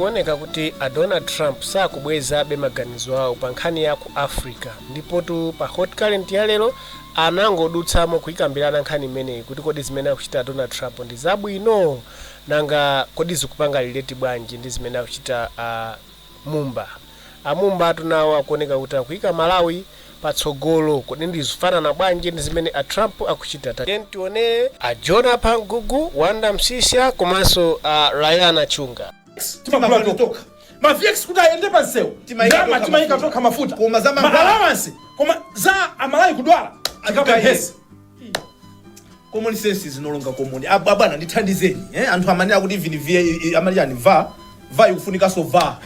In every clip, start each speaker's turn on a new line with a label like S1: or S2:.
S1: Zikuoneka kuti a Donald Trump sakubwezabe maganizo awo pa nkhani ya ku Africa, ndipotu pa Hot Current ya lero anangodutsamo kuyikambirana nkhani imeneyi kuti kodi zimene akuchita Donald Trump ndi zabwino? Nanga kodi zikupanga relate bwanji ndi zimene akuchita a Mumba? A Mumba atunawo akuoneka kuti akuyika Malawi patsogolo. Kodi ndizifanana bwanji ndi zimene a Trump akuchita? Tiyeni tionere a Jonah Pangugu, Wanda Msisya komanso a Rayana Chunga.
S2: Timagula tokha ma VX kuti ayende pa msewu.
S3: Timayika
S2: ndalama
S3: tokha
S2: timayika
S3: mafuta.
S2: Tokha mafuta.
S3: Koma za
S2: ma
S3: mankhwala.
S2: Allowance, koma za Amalawi kudwala tikapemphesa.
S3: Common sense is no longer common. Abwana, ndithandizeni, eh? Anthu amanena kuti even VA amati chani, VAR, VAR ikufunikanso VAR.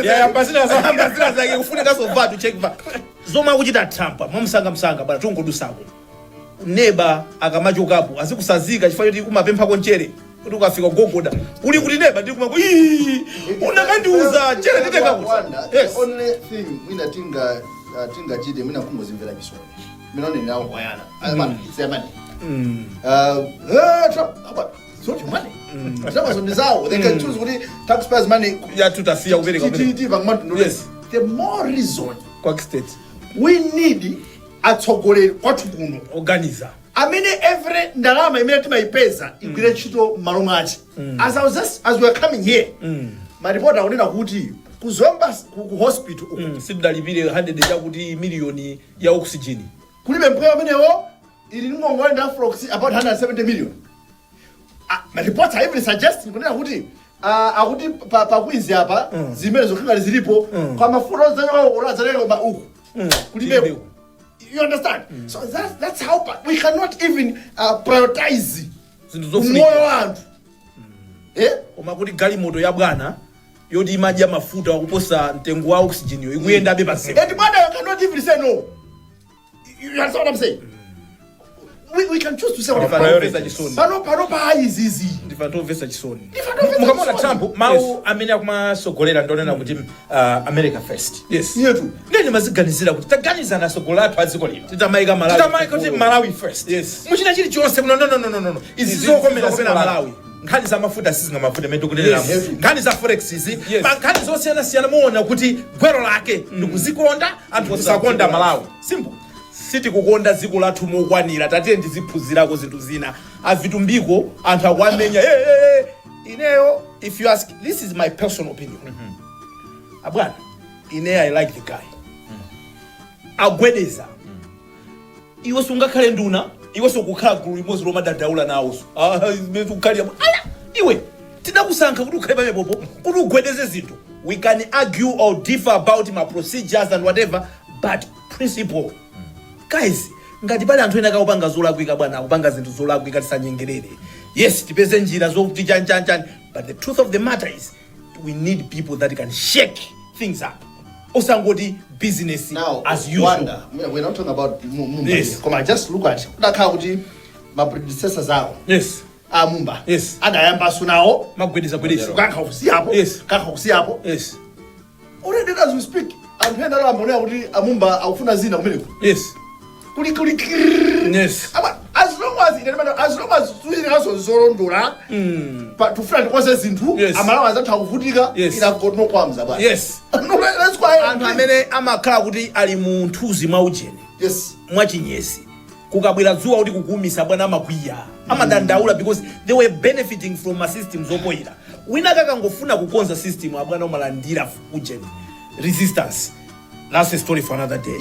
S2: Yeah, ambassador zake.
S3: Ambassador zake ikufunikanso VAR to check VAR. Zomwe akuchita Trump mwamsanga msanga, bwana, tungodusako neba akamachokapo azikusazika chifukwa choti umapemphako mchere kuti ukafika kugogoda uli kuti neba ndili kumako ii unakandiuza mchere nditenga kuti.
S4: Wanda, the only thing mwina tingachite mwina kungozimvera chisoni. Mina onenerawo kwayana. Bwana, it's their money. Trump, but it's not your money. Trump ndi zawo. They can choose kuti taxpayers' money.
S3: Yathu tasiya kupereka kumene.
S4: The more reason
S3: kwa state
S4: we need atsogoleri kwathu kuno
S3: organizer
S4: amene every ndalama imene timayipeza igwire ntchito m'malo mwache. As I was just, as we are coming here, maripoti akunena kuti kuzomba ku hospital uku
S3: Sidalipire 100 chakuti miliyoni ya oxygen.
S4: Kulibe mpweya umenewo, ili ndi ngongole ndi Afrox about 170 million. Ma reports are even suggesting kunena kuti akuti pa Queens apa zimene zokhala zilipo kwa mafuta ozanyoka uku kulibeko. You understand? So that's how we cannot even prioritize
S3: zinthu
S4: moyo
S3: zofunika
S4: wa anthu, eh?
S3: Koma kuti galimoto ya bwana yoti imadya mafuta wakuposa mtengo wa oxygen yo ikuyendabe pa msewu.
S4: And bwana, you cannot even say no. You understand what I'm saying? We can choose to say what
S3: Ndifa chisoni.
S4: Pano pa izizi.
S3: Ndifa tomvetsa chisoni.
S2: Mukamona Trump, mawu amene akumasogolera ndonena kuti America first.
S4: Yetu.
S2: Ndeni maziganizira kuti taganizana asogolera athu a dziko lino
S3: titamayika Malawi
S2: titamayika kuti Malawi first muchina chilichonse kuno. No, no, no, no, no, no. Izi
S3: Izi
S2: zokomera
S3: zokomera
S2: dziko Malawi.
S3: Malawi.
S2: Nkhani za mafuta sizingamafute mene tikuneneramu. Nkhani za forex izi, pa nkhani zosiyanasiyana muona kuti gwero lake ndikuzikonda anthu, kusakonda Malawi, simple.
S3: Sitikukonda dziko lathu mokwanira. Tatiye ndiziphunzirako zinthu zina. Avitumbiko anthu akuamenya. Hey, hey, hey.
S2: Ineyo, if you ask, this is my personal opinion, abwana, ineyo I like the guy. Agwedeza. Iwe sungakhale nduna, iwe sukukhala gulu limodzi lomadandaula nawonso. Ah, zimene zikukhalira ala iwe tinakusankha kuti ukhale pamenepopo kuti ugwedeze zinthu. We can argue or differ about ma procedures and whatever, but principle, guys, ngati pali anthu ena akupanga zolakwika, bwana, akupanga zinthu zolakwika, tisanyengerere. Yes, tipeze njira zokuti chanchanchani, but the truth of the matter is we need people that can shake things up, osangoti business
S4: Now,
S2: as usual.
S4: Wanda, we're not talking about Mumba here. Koma just look at kudakhala kuti ma predecessors awo a Mumba adayambaso nawo
S3: magwedeza gwedeza
S4: kukankha kusiyapo, kukankha kusiyapo. Already as we speak, anthu ena alambolera kuti amumba akufuna zina kumeneko. Kuli kirrrr. Ama, as long as ine ndimati, as long as tuzikaso zolondola pa tufuna tikonze zinthu, Amalawi azatha kuvutika, ina got no qualms about it. No, that's why
S3: anthu amene amakhala kuti ali mu nthuzi mwa ujeni mwachinyezi, kukabwera dzuwa kuti kukuumisa, bwana, amakwiya, amadandaula because they were benefiting from ma systems opoyera. Wina kakangofuna kukonza system, abwana, umalandira ujeni resistance. That's a story for another day.